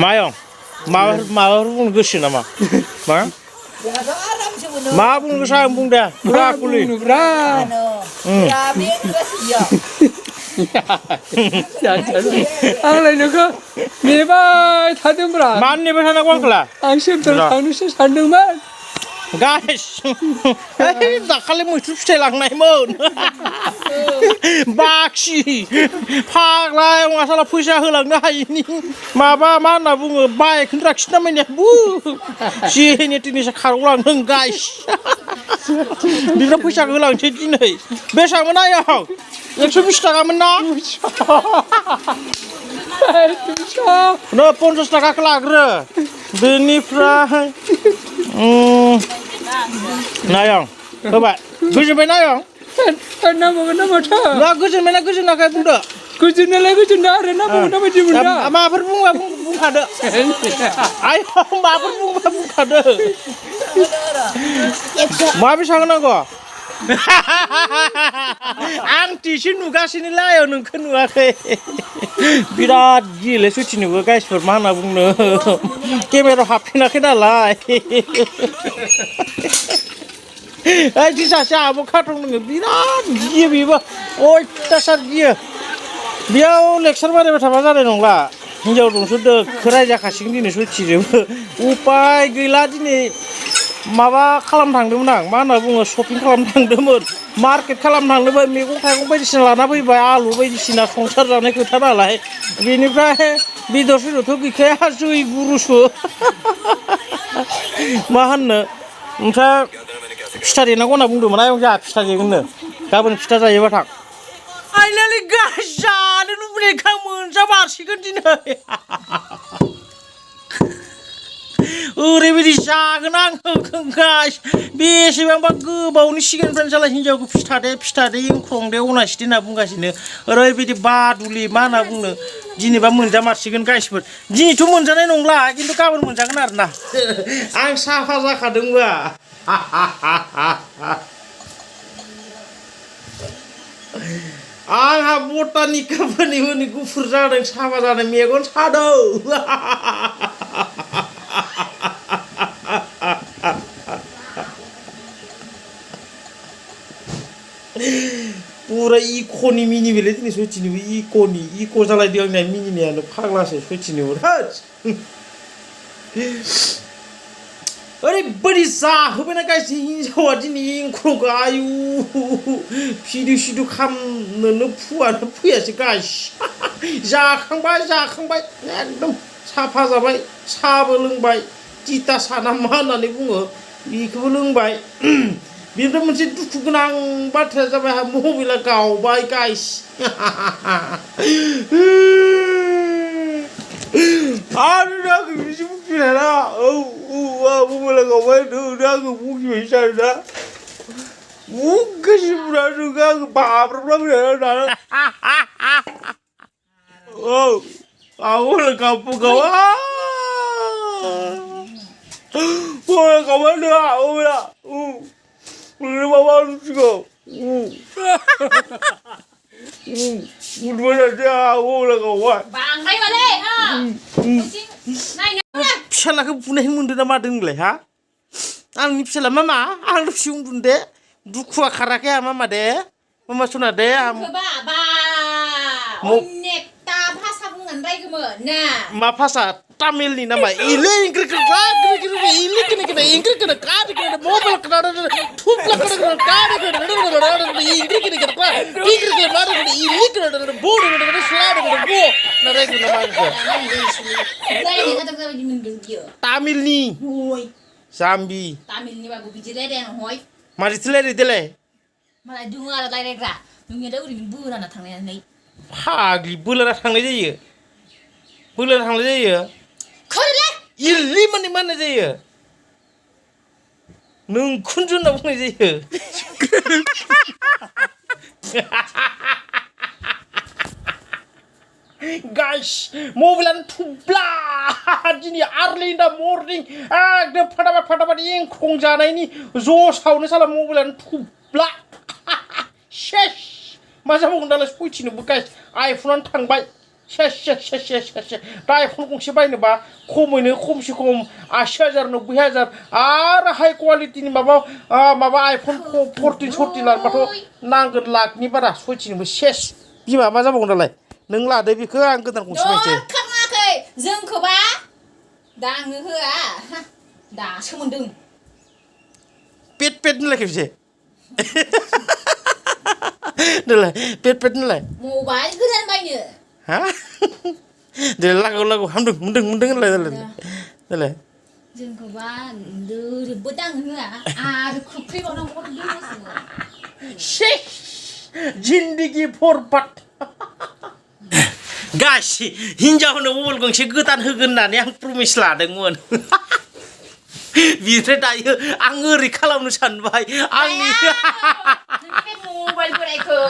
मायाव माबाफोर बुंनो गोसो नामा मा मा बुंनो गोसो आं बुं दे पुरा कुलि आंलाय नोंखौ नेबाय थादोंब्रा मानो नेबाय थानांगौ आंखौलाय आं सेन्टाराव थांनोसो सानदोंमोन गाइस दाखालि मैथ्रु फिथाइ लांनायमोन बाखि फाग्ला मासाला फैसा होलांनो हायिनि माबा मा होनना बुङो बाइकखौनो लाखिना मानियाबो जेने तेनेसो खारग'लांदों गाइस बिनिफ्राय फैसा होलांसै दिनै बेसेबांमोन आयं 120 थाखामोन ना नो 50 थाखाखौ लाग्रो बेनिफ्राय नायं होबाय गोजोनबाय नायं नांबावगोन ना माथो ना गोजोनबायना गोजोनाखै बुंदो गोजोननायालाय गोजोनदों आरो नांबावगोन ना बायदि मोनदों माबाफोर बुंबा बुंखादो आयं माबाफोर बुंबा बुंखादो मा बेसेबां नांगौ आं टिसि नुगासिनोलै आयं नोंखौ नुवाखै बिराद गियोलै सुथिनोबो गाइसफोर मा होनना बुंनो केमेरायाव हाबफिनाखै नालाय ओइ सासे आब' खाथं नोङो बिराद गियो बेबो अयथासार गियो बेयाव लेक्सार बानायबाय थाबा जानाय नंला हिनजाव दंसो दोखो रायजाखासिगोन दिनै सुथिजोंबो उपाय गैला दिनै माबा खालामनो थांदोंमोन आं मा होनना बुङो शपिं खालामनो थांदोंमोन मार्केट खालामनो थांदोंमोन मैगं थाइगं बायदिसिना लाना फैबाय आलु बायदिसिना संसार जानाय खोथा नालाय बेनिफ्राय बेदर सेदरथ' गैखाया जै गुरुसो मा होननो ओमफ्राय फिथा देनांगौ होनना बुंदोंमोन आयं जोंहा फिथा देगोननो गाबोन फिथा जायोबा थां फाइनालि गाइस जानो लुबैनायखौ मोनजामारसिगोन दिनै ओरैबायदि जागोन आङो गाइस बेसेबांबा गोबावनि सिगांनिफ्रायनो साला हिनजावखौ फिथा दे इंख्रं दे अनासिदे होनना बुंगासिनो ओरैबायदि बादुलि मा होनना बुंनो दिनैबा मोनजामारसिगोन गाइसफोर दिनैथ' मोनजानाय नंला खिन्थु गाबोन मोनजागोन आरोना आं साफा जाखादोंबा आंहा बटानिकाफोरनि हनै गुफुर जादों साफा जादों मेगन सादों पुरा इक'नि मिनिबायलै दिनै सयथिनिबो इक' जालायदों आंनिया मिनिनायानो फाग्लासो सयथिनिबो ओरैबायदि जाहोबायना गाइस हिनजावा दिनै इंख्रंखौ आयु फिदु खालामनोनो फैयासै गाइस जाखांबाय एकदम साफा जाबाय साहाबो लोंबाय तिता साना मा होननानै बुङो बेखौबो लोंबाय बेनिफ्राय मोनसे दुखु गोनां बाथ्राया जाबाय मबाइला गावबाय गाइस आरो आङो बिदि बुंफिना मबाइला गावबाय आङो बुंफिनबाय सारोना बुंगासिनो नोङो आङो बाब्राबला मबाइला गावा mày có mấy đứa ơi ạ đứa bao bao chiều một đứa là chưa ô là có vậy vàng đây mà đây ha này nè फिसाला खौ बुनाय मोनदों ना मादों नोंलाय हा आंनि फिसाला मामा आंनो फिसि उन्दुदे दुखुआ खाराखै आं मामा दे मामा सना दे आं बा अनेकता भाषा बुंनानै रायगोमोन ना मा भाषा तामिलनि नामा इले इंग्रिकि इले किने इंग्रिकि कादि किने मबाइल कादि थुप्ला कादि इंग्रिकि मारो इले किने बोर स्लाड बो ना रायगो ना मानगो तामिलनि होय जाम्बि तामिलनि बाबु बिदि रायलायनो होय मारिथि रायलाय देलाय मालाय दङ आरो रायलायग्रा नोंनिया दा ओरैनो बोराना थांनानै फाग्लि बोलाना थांनाय जायो बोलाना थांनाय जायो खोरले इलि माने माने जायो नोंखुनजो होनना बुंनाय जायो गाइस मबाइलानो थुब्ला दिनै आर्लि इन दा मर्निं एकदम फटाफट एंख्रं जानायनि जसावनो साला मबाइलानो थुब्ला सेस मा जाबावगोन दालाय सयथिनोबो गाइस आइफनानो थांबाय सेस दा आइफन गंसे बायनोबा खमैनो खमसे खम 80,000 90,000 आरो हाइ क्वालिटिनि माबा आइफन 14 14 लानोबाथ' नांगोन लाखनि बारा सयथिनोबो सेस बिमा मा जाबावगोन दालाय नों लादो बेखौ आं गोदान गंसे बायनोसै दरखाराखै जोंखौबा दांनो होआ दासो मोन्दों पेट होनलाय खेबसे देलाय पेट होनलाय मबाइल गोदान बायनो हा देलाय लागौ हामदों मोनदों होनलाय देलाय जोंखौबा दोरोबबो दांनो होआ आरो खोख्लैबावनांगौ दंगासिनो शेष जिंदगी बरबाद गासै हिनजावनो मबाइल गंसे गोदान होगोन होननानै आं प्रमिस लादोंमोन बिनिफ्राय दायो आं ओरै खालामनो सानबाय आंनि मबाइल बोरायखौ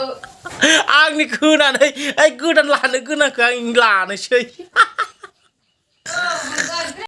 आंनि खोनानै गोदान लानो गोनांखौ आं लानोसै